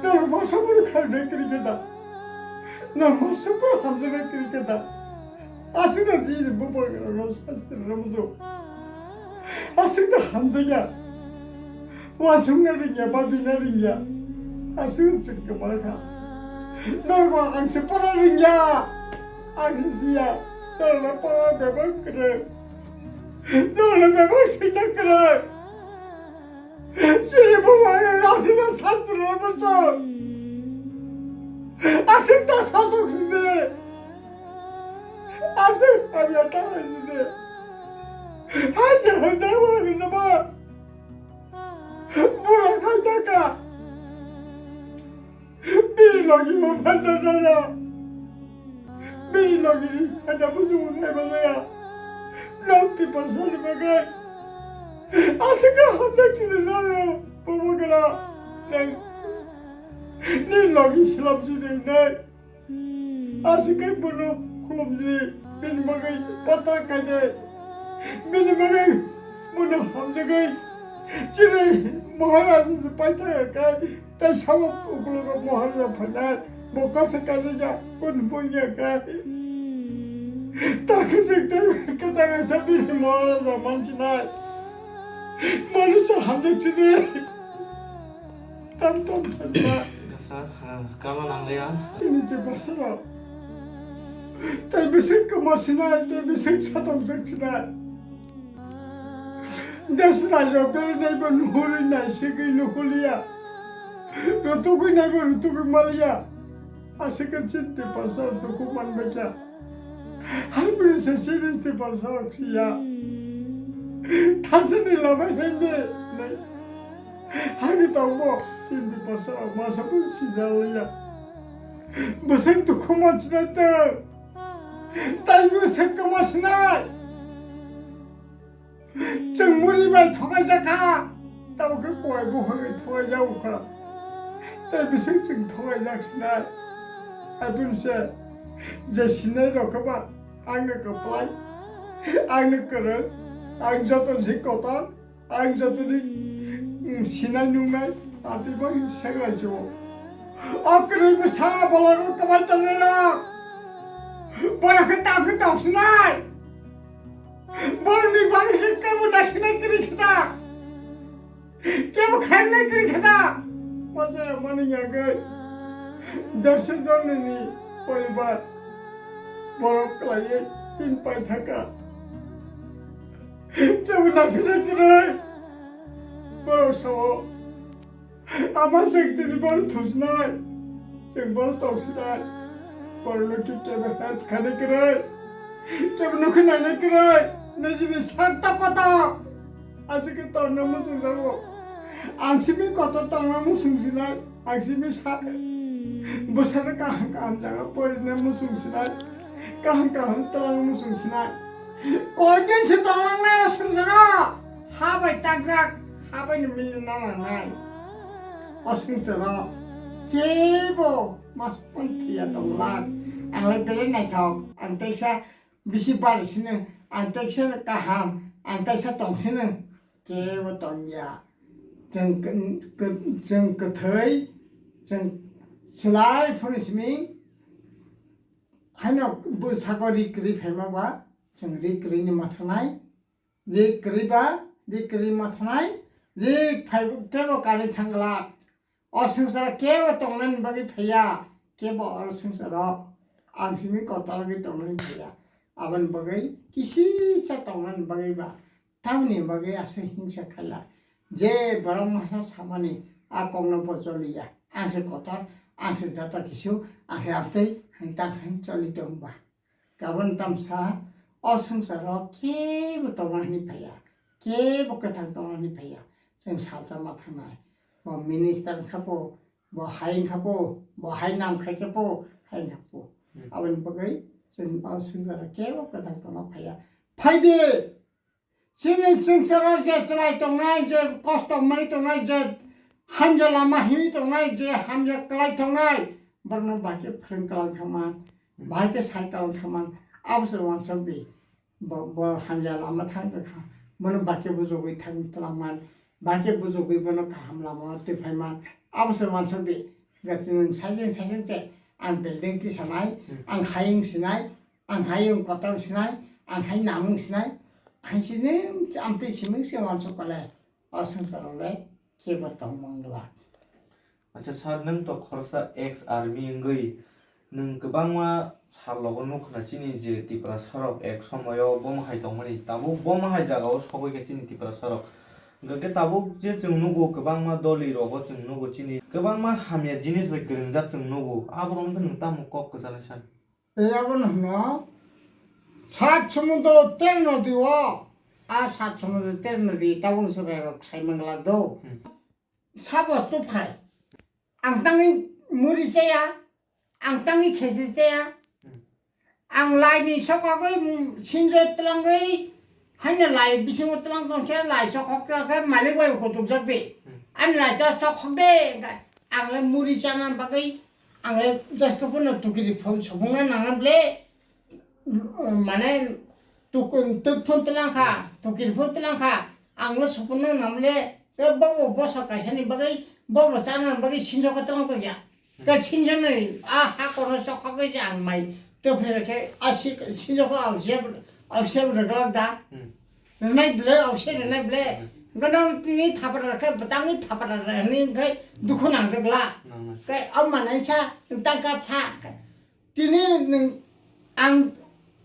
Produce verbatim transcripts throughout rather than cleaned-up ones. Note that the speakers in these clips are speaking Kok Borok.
Norok masa phuru khairoknai kwrwi khe da? Norok masa phuru hamjaknai kwrwi khe da? Aswk da di bo bo rok sastra rok mujo. Aswk da hamjakya. Uansukna rwngya, babina rwngya. Aswk chwng kwma kha. Norok ang se pora rwngya. Ang hisiya. Norok pora bebak kwrwi. Norok bebak sina kwrwi. Chini buma rasi da sastra mujo. Aswk da sasok sini. Aswk hamya ta sini. Hajar hajar wa hwnjaba. Bura khai taka. Bini logi bo phansa jaya. Bini logi ni hada buju nai ba jaya. Nang ti parsani bagai. Aswk hamjak chini naro. Bobo gara. Nang. Ni logi silam chini nai. Aswk khe bono khulumjli, bini bagwi pata kainai, bini bagwi bono hamjagwi chini Maharaja se paithakha khe, tei sabo ukologo Maharaja phainai, bo kasa kaijak ya, bono bunya khe. Takhe se tei kwtal kaisa bini Maharaja mansinai. Bono se hamjak chini. Tam tam sajla. Kasa, ah, kama nangliya. Ini te basara. Tai bising kama sinai, tai bising satong jak sinai. Des rajo beri nai bo nuhuri nai sigui nuhuliya. Rutugui nai bo rutugui maliya. Asika chinti pasal duku man bacha. Hai bini se series ti parsarok siya. Thansani lama hende. Hai ni tongbo chinti parsarok masa bo sijaliya. Bwswk dukhu mansina tong. Tai bwswk kama sinai. Chwng muri bai thokai jak kha, tamo khe kowai buphang bai thokai jak kha. Tei bising chwng thokai jak sinai. Aboni se je sinai rok khe ba ang no kwplai, ang no kwrwng, ang joto ni se kotor, ang joto ni, mm, sinai nungnai, atwi bai se lai chuo. O kwrwi bwsa bolong o kwbai tongnai rok, borok khe tamo khe tong sinai. Borokni bagwi khe kebo naisingna kwrwi khe ta, kebo khairokna kwrwi khe ta. Masa mani yagwi derso jonni ni poribar borok kwlaiwi tin pai thaka. Kebo naisingna kwrwi borok sao. Ama chwng tini bono thusinai, chwng bono tongsinai, borokno khe kebo help khainai kwrwi, kebo nukhui nainai kwrwi, nijini sak ta koto. Aswk khe tongna muchungjago. Ang simi kotor tongna muchungsinai, ang simi sa-, bwsano kaham kaham jaga porina muchungsinai, kaham kaham twlangna muchungsinai. Koi din se tonglangnai o swngcharo, ha bai takjak, ha bai ni mili na nangnai. O swngcharo kebo mas pon thwiya tongla. Ang lai belai naithok, ang teisa bisi bari sino, ang teisa kaham, ang teisa tong sino, kebo tongya. Chwng k-, k-, chwng kwthwi, chwng slai phano simi haino bwsako ri kwrwi phaima ba, chwng ri kwrwini mathanai. Ri kwrwi ba, ri kwrwi mathanai, ri phai kebo kanwi thangla. O swngcharo kebo tongnani bagwi phaiya, kebo oro swngcharo ang simi kotor wngwi tongnani phaiya. Aboni bagwi kisisa tongnani bagwi ba, tamoni bagwi aswk hingsa khaila. Je borok masa samani a kokno bo choliya. Ang se kotor, ang se jata kisu, ang se amtwi hwn tang hwn choli tong ba. Kabun tamsa o swngcharo kebo tongna hwnwi phaiya, kebo kwthang tongna hwnwi phaiya. Chwng salsa ma thangnai. Bo minister wngkha bo, bo hai wngkha bo, bo hai nam khai khe bo, hai wngkha bo. Hmm. Aboni bagwi chwng o swngcharo kebo kwthang tongna phaiya. Phaidi! Chini swngcharo je chwrai tongnai, je kosto manwi tongnai, je hamya lama himwi tongnai, je hamya kwlai tongnai, borokno bahai khe phrwng kwlang thangman, bahai khe sai kwlang thangman, abo se wansok di. Bo, bo hamya lama thang tongkha, bono bahai khe bujogwi thang twlangman, bahai khe bujogwi bono kaham lama twi phaiman, abo se wansok di. Gachini saichung saichung se ang building tisanai, ang hayung sinai, ang hayung kotor sinai, ang hai namung sinai, hai sini amtwi simung se wansuk kole o swngcharo le kebo tongmung glak. Acha sir, nwng to khoroksa ex army wngwi nwng kwbangma sal logo nukha chini je Tiprasa rok ek somoyo bomo hai tongmani, tabuk bomo hai jagao sogwi khe chini Tiprasa rok. Hwnkhe tabuk je chwng nugo kwbangma doli rogo chwng nugo chini kwbangma hamya jinis bai kwrwngjak chwng nugo, aborok wngkhe nwng tamo kok kwchanai sir? E, abono hwno sat sumundo ter nodi o, a sat sumundo ter nodi tabuk se rok sai manglak do. Hmm. Sabo to phai. Ang tangwi muri chaya, ang tangwi khesi chaya. Hmm. Ang lai ni sokogwi, mm, sinjo tlangwi, haino lai bisingo tlang tongkhe lai sokhok khe malik bai kutukjak di. Hmm. Ani lai ta sokhok de, ang le muri chana bagwi, ang le jasko pono tukiri phone subungna nangna ble, mm, mane tuk-, tuk phone tlang kha, tukiri phone tlang kha, ang le subungna nang ble, te bobo bosa kaisa ni bagwi, bobo chana bagwi sinjo khe tlang tongya. Khe sinjani a hakorno sokhagwi se ang mai tei phai khe a si-, sinjokho abse, abse rwglak da. Hmm. Rwnai ble, abse rwnai ble. Hmm. Hwnkhe nang tini thapra rwkhe bwtangwi thapra rwkhe hwnwi hwnkhe dukhu nangjak la. Nangnai. Khe o manai sa, tang kap sa. Tini nwng ang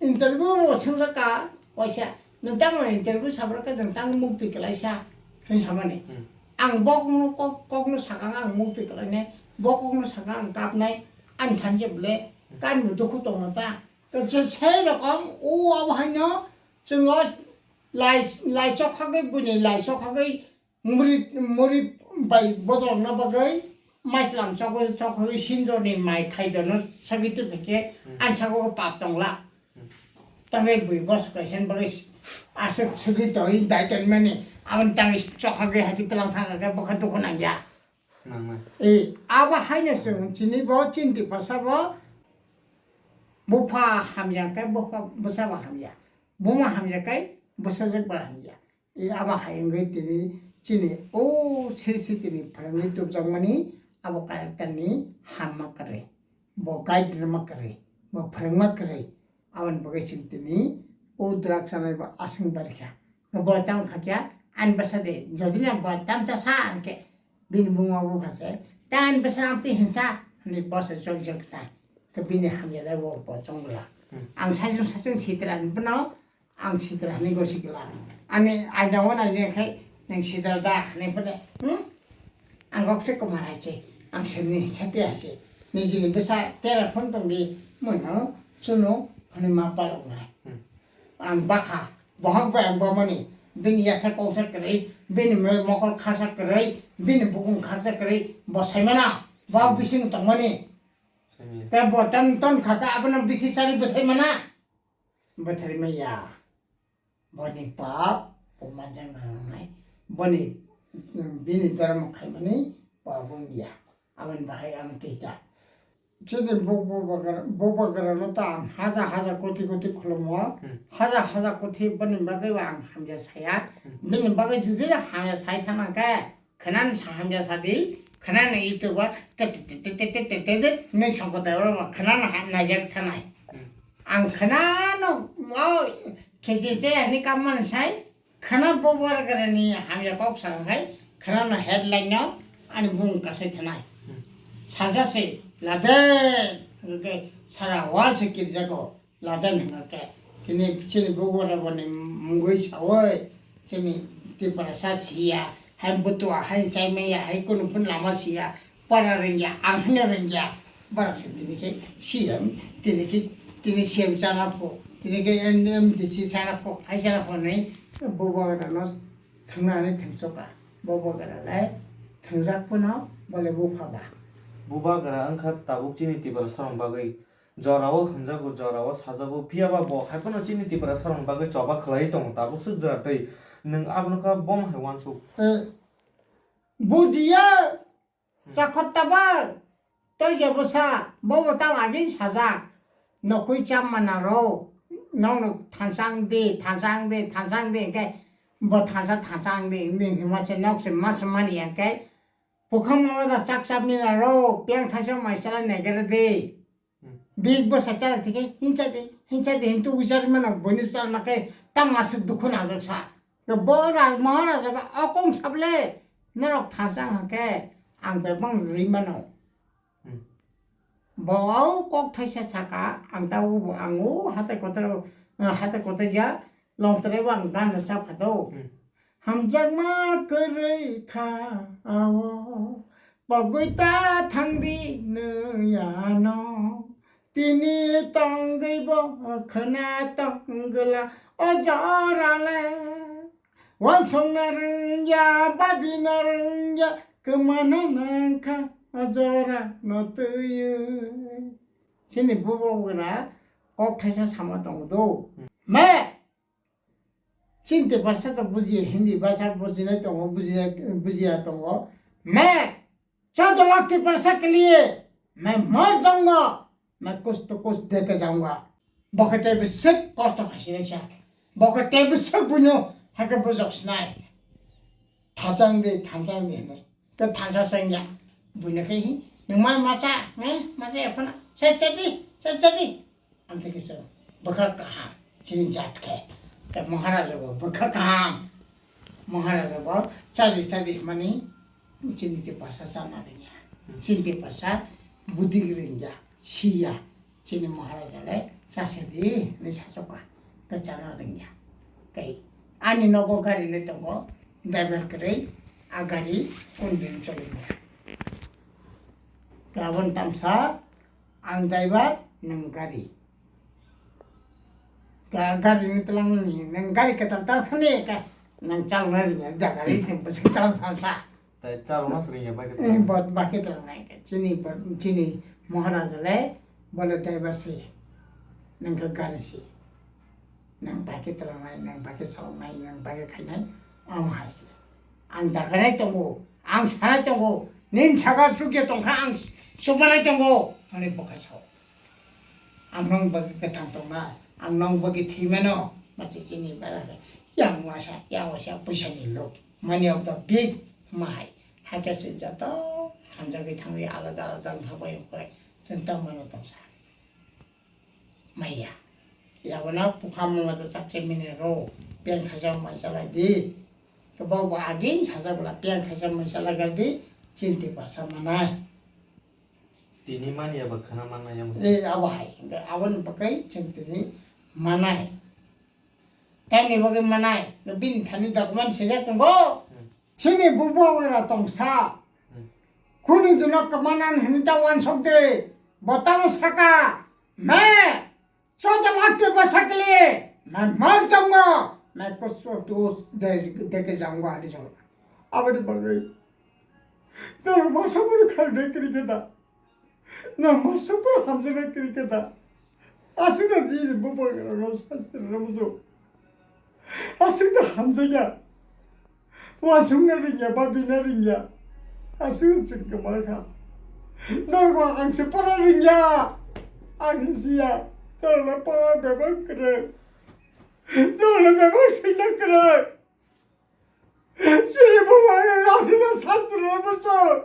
interview bo swngjak ka, waisa, nwng tamo interview sabra khe nwng tang mukti kwlaisa, hwnwi samani. Hmm. Ang bokno kok, kokno sakang ang mukti kwlainai, bo kokno sakang ang kapnai, ani thanse ble, hmm, kami dukhu tongma ta. To je sei rokom, o abo haino chwng o lai, lai chok khagwi, buini lai chok khagwi, muri, muri bai bodolna bagwi, maislam chokwi, chokwi sindorni mai khaidono sagwi tubikhe, hmm, ang sago pap tongla. Hmm. Tangwi bui bos kaisa bagwi aswk sagwi tongwi dai tonmani, aboni tangwi chokhagwi hai khe tlang thangkha khe bokha dukhu nangya. Nangnai. E, abo haino chwng chini bo chinti pasa bo bupha hamya khe bupha bwsa bo hamya. Buma hamya khe bwsajwk bo hamya. E, abo hai wngwi tini chini o siri sitini phrwngwi tubjakmani abo character ni hamma kwrwi, bo guide rwma kwrwi, bo phrwngma kwrwi, aboni bagwi chwng tini o drug chanai bo aswk barikha. Bo tamo khakya ani bwsa de, jodi na bo tamsa sa hwnkhe bini buma bupha se, ta ani bwsa amtwi hinsa hwnwi bo se jok jok nai. Khe bini hamya lai bo bo chonglak. Hmm. Ang saichung saichung sitra ni bono Ang sitra hwnwi gosi glak. Ani aida o nainai khai nwng sitra da hwnwi phone, hmm? Ang kok se kwma hai se. Ang sini sati hai se. Nijini bwsa tera phone tong di, mono, chuno, hwnwi ma parok nai. Hmm. Ang bakha, bohok bai ang bomani. Bini yakha koksa kwrwi, bini mo-, mokol khasa kwrwi, bini bukung khasa kwrwi, bo saimana, bo, hmm, bising tongmani. Saimanya. Te bo tam ton khaka abono bithi sari bwthai mana. Bwthari maya. Boni pap bo manjak nangnai. Boni, mm, bini dhormo khaimani pap wngya. Aboni bahai ang twi ta. Chini bo, bo bagra, bo bagra no ta ang haja haja koti koti khulumo. Hmm. Haja haja koti boni bagwi bo ang hamya saya. Hmm. Bini bagwi judi hamya sai thangkhe. Khwnani sa hamya sadi, khwnani YouTube o te te te hinwi songkota oro khwnani ha-, naijak thanai. Hmm. Ang khwnano o khejese hinwi kammani sai, khwna bo borgarani hamya kok sa hai, khwnano headline no ani bung kasai thanai. Hmm. Sajase lade, hwnkhe sara wal se kirjago. Laden hwnkha khe, tini chini bugrok boni mungwi sawi, chini Tiprasa siya, hai butua, hai chaimaya, hai kunu phun lama siya, para rwngya, ang hino rwngya, borok se tini khe C M, tini khe, tini C M chana pho, tini khe M D C chana pho, hai chana pho hinwi bubagrano thwngna hinwi thwngsoka, bubagra le thwngjak phano bole bupha ba. Bubagra wngkha tabuk chini Tiprasa rok bagwi. Jorao hwnjago, jorao sajago, phiyaba bo hai phano chini Tiprasa rokni bagwi choba khlaiwi tongo, tabuk swk jora twi nwng abono kha bom hai uansuk. Eh, bujiya, hmm, chakhor tabak, tei je bwsa, bobo ta lagin sajak, nokhui chammana rw, nokno thansa wng di, thansa wng di, thansa wng di, hwnkhe bo thansa, thansa wng di, wng di hwnma se nok se ma se mani ya khe, Pukha mama da chak chap ni na ro, piang thaisa mai chala nai gare de. Hmm. Big boss a chala thike, hincha de, hincha de, hintu wichar mano, boni chala na ke, tam masuk dukhu na jak sa. Ke bo ra, maharaja ba, okong sable, norok thasa hake, ang bebang rui mano. Hmm. Bo au kok thaisa saka, ang ta u, ang u, hatai kotor, hatai kotor ja, Longtwraibo ang gan rwchap kha do. Hmm. Hamjakma kwrwi kha ao, pogwi ta thangdi nwi ano. Tini tongwi bo khwna tong gwla o jorale. Wansongna rwngya, babina rwngya, kwmana nangkha o jorano twiwi. Chini bubagra kok thaisa sama tongo do. Hmm. Me! Chini Tiprasa to bujiya, Hindi bhasha bujinai tongo, bujiya, bujiya tongo. मैं चौदह लाख तिपरसा के लिए मैं मर जाऊंगा, मैं कुछ तो कुछ दे के जाऊंगा. Bo khe tei bwswk kosto khaisinaisa. Bo khe tei bwswk buino hai khe bujok sinai. Thachang di, thachang di hinwi. Tei thansa sengya. Buino khe hi, nwng ma macha, eh, macha ya phano. Che, che di, che, che di. Amtwi kisa bwkha kaham chini jat khe. Tei Maharaja bo bwkha kaham. Maharaja bo chadi chadi hwnmani chini Tiprasa chana rwngya. Chini Tiprasa budi rwngya, siya. Chini Maharaja le chasadi hwnwi sachoka. Khe chana rwngya. Tei ani nogo gari le tongo, driver kwrwi, a gari undin choliya. Gabon tamsa Ang driver, nwng gari. Ga-, gari ni twlang ni, nwng gari kwtal ta thani ka, nwng chalna ringya, da gari nwng bwswk twlang thansa. Tai chalna swrwngya bai Eh, kwtal. Bo-, bai kwtal nai ka. Chini, bo-, chini Maharaja le, bole driver si, nwng khe gari si. Nwng bai khe twlangnai, nwng bai khe saloknai, nwng bai khe khainai, omo hai se. Ang dakanai tongo, ang sanai tongo, nini saka chukya tongkha, ang chukmanai tongo, hwnwi bo khe sao. Ang nwng bagwi kwthang tongna, ang nwng bagwi thwimano, masi chini bara khe, yang wasa, yang wasa, puisa ni lok, money of the big, hwnma hai. Hai khe se joto hamjagwi thangwi alada alada wngkha bai wngkha, chwng tamo mano tongsa. Maya. Yabona pukha mungla da chakche mine ro. Peng khaisa mai chalai di. Kebao bo agin saja bwla peng khaisa mai chalai gal di. Chinti pasa manai. Tini manya ba khana manai amo. Eh, abo hai. Hingke aboni bagwi chwng tini manai. Tamni bagwi manai. Bini thani document sijak tongo. Hmm. Chini bubo wera tongsa. Hmm. Khuni duno kwmanan hwnwi ta wansok de. Bo tamo saka. Me. चौदह लाख के पैसा के लिए मैं मर जाऊंगा, मैं कुछ तो दे, दे के जाऊंगा, hari jong. Aboni bagwi. Nang masa pura kharna kiri keda. Nang masa pura hamjana kiri keda. Asina di bo bagwi no sastra no mujo. Asina hamjaya. Wasungna ringya, babina ringya. Aswk chwng kwma kha. Norok ang se pora ringya. Ang hinsiya. Norokno pora bebak kwrwi. Norokno bebak swina kwrwi. Chini buma ang aswkno sastra no muchung.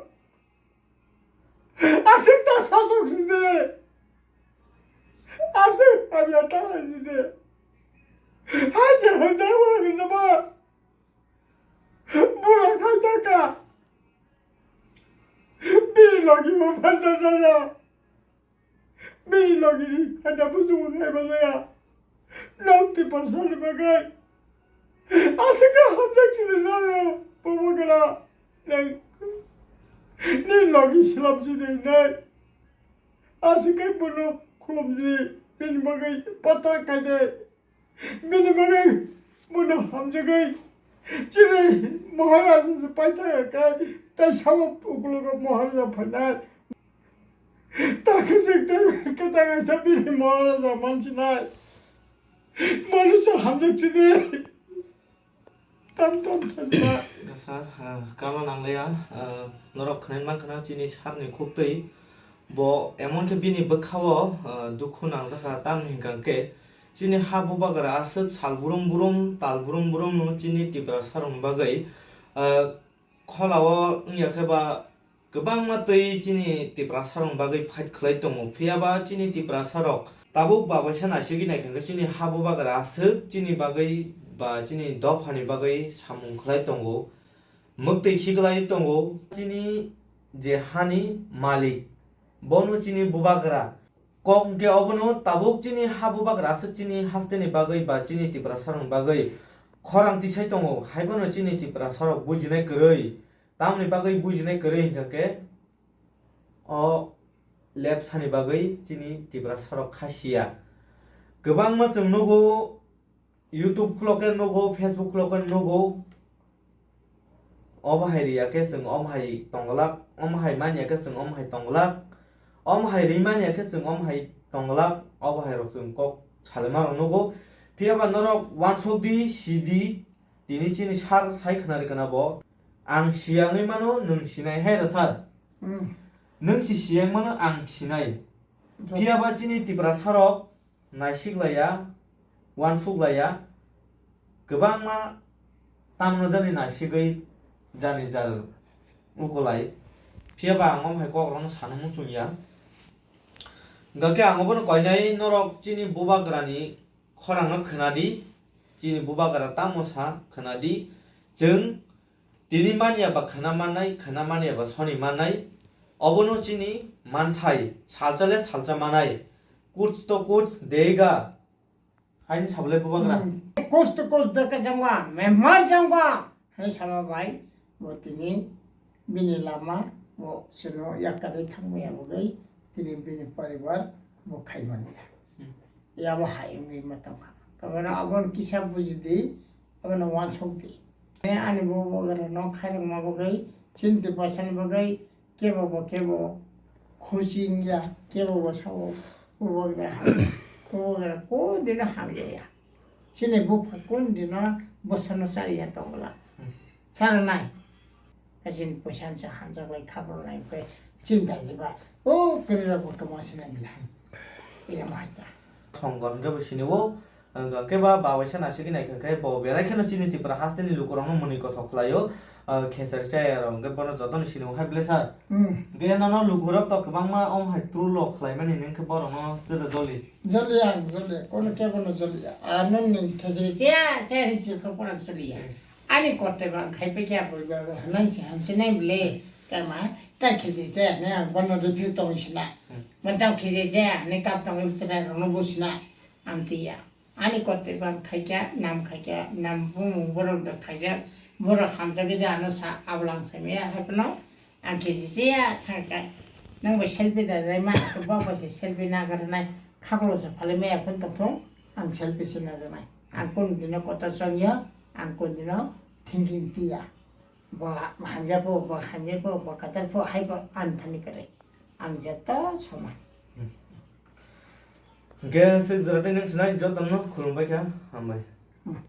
Aswk ta sasok sidi. Aswk hamya ta sidi. Hai je hojak ma hojak ma. Bura khai taka. Bini logi bo phansa jaya. Bini logi ni khata busu bo khai ba jaya. Nang ti parsa ni bagai. Asika hamjak sini nang bobo kara. Nang ni logi silap sini nai. Asika bono khulum sini bini bagai pata kai de. Bini bagwi bono hamjagwi chini Maharaja se paithak kha, tai sabo ukologo Maharaja phainai. Takhe se tei kwthang sa bini Maharaja mansinai. Manu se hamjak chini. Tam tam sajna. Gasa, ah, kama nangliya, ah, norok khwnai mankha chini sarni khuktwi. Bo emon khe bini bwkhao, ah, dukhu nangjakha, tamni hwnkha khe chini ha bubagra aswk sal brum brum, tal brum brum no chini Tiprasa rokni bagwi, ah, kholao wngya khe ba Kwbangma twi chini Tiprasarokni bagwi fight khlai tongo, phiya ba chini Tiprasarok tabuk babaisa naisigwi naikha khe chini ha bubagra aswk chini bagwi ba chini dophani bagwi samung khlai tongo, mwktwi khiklai tongo. Chini je hani malik, bono chini bubagra kok hwnkhe obono tabuk chini ha bubagra aswk chini hasteni bagwi ba chini Tiprasarokni bagwi khorang tisai tongo, haibono chini Tiprasarok bujinai kwrwi. Tamoni bagwi bujinai kwrwi hwnkha khe o lepsani bagwi chini Tiprasarok kha siya. Kwbangma chwng nugo, YouTube khulo khe nugo, Facebook khulo khe nugo. Omo hai riya khe chwng omo hai tongglak, omo hai manya khe chwng omo hai tongglak, omo hai ri manya khe chwng omo hai tongglak, obo hai rok chwng kok salaima rok nugo. Phiya ba norok uansuk di, si di, tini chini sir sai khna rwkha na bo. Ang siyangwi mano, nwng sinai hai da sir. Hmm. Nwng si siyang mano, ang sinai. Jat- Phiya ba chini Tiprasarok naisik laiya, uansuk laiya, kwbangma tamno jani naisigwi jani jar ukolai. Phiya ba ang omo hai kok rokno sana muchung ya. Hwnkha khe ang obono koinai norok chini bubagrani khorangno khna di, chini bubagra tamo sa khna di, chwng tini manya ba khna mannai, khna manya ba soni mannai, obono chini manthai salsa le salsa manai, kuch to kuch dega, haini sabole bubagra. Hmm. Kuch to kuch dega jangwa, memar jangwa, hai sama bai, bo tini bini lama, bo sino yakarwi thangmaya bagwi, tini bini poribar, bo khaimani ya. Hmm. Yabo hai wngwi ma tongkha. Kamano abono kisa bujidi, abono uansukdi. Ani bubagrano khairokma bagwi, chini Tiprasani bagwi, kebo bo kebo khuchi wngya, kebo bo sao, bubagra ham-, bubagra kundino hamjaya. Chini bupha kundino bwsano chariya tongla. Hmm. Saranai. Kachini poisa nsa hamjaklai khabroknai hwnkhe chinta diba. O kwrwirokbo kwma sinai mila. Iya mo hai ta. Songkor hwnkhe bo sini o, hwnkhe ba babaisa naisingwi naikha khe bo belai kheno chini Tripura hasteni lukurokno mwnwi kothok khlaio. Ah, khesari chayarok hwnkhe bono jotono sini o hai ble sir. Hmm. Hwnkhe nono lukurok to kwbangma om hai true love khlaimani hwnkhe borokno chwla joli. Joli ang joli, kono kebono joli. Ano ni khesari chaya, chaya hinwi khe borok joli ya. Hmm. Ani korte ba ang khai paikha boi ba hwnwi se hanse nai bwle. Kama ta khejai chaya hwnwi ang bono review tongwi sina. Hmm. Bono ta khejai chaya hwnwi kap tongwi chwrai rokno bo sina. Ang twi ya. Ani korte ba ang khaikha, nam khaikha, nam bumung borok da khaijak. Borok hamjagwi da ano sa ablang sai maya hai phano ang khejai chaya thangkha. Nang bo selfie da dai ma, ba bo se selfie nagar nai. Khaklo se phalwi maya phone tong thung, ang selfie se najaknai. Ang kunu dino kotor chong ya, ang kunu dino thinking tiya. Bo hamya pho, bo hamya pho, bo kwtal pho, hai pho ani thani kwrwi. Ang joto soman. Hwnkhe swk jora tei nwng sinai jotono khulumbai kha, hambai. Hmm.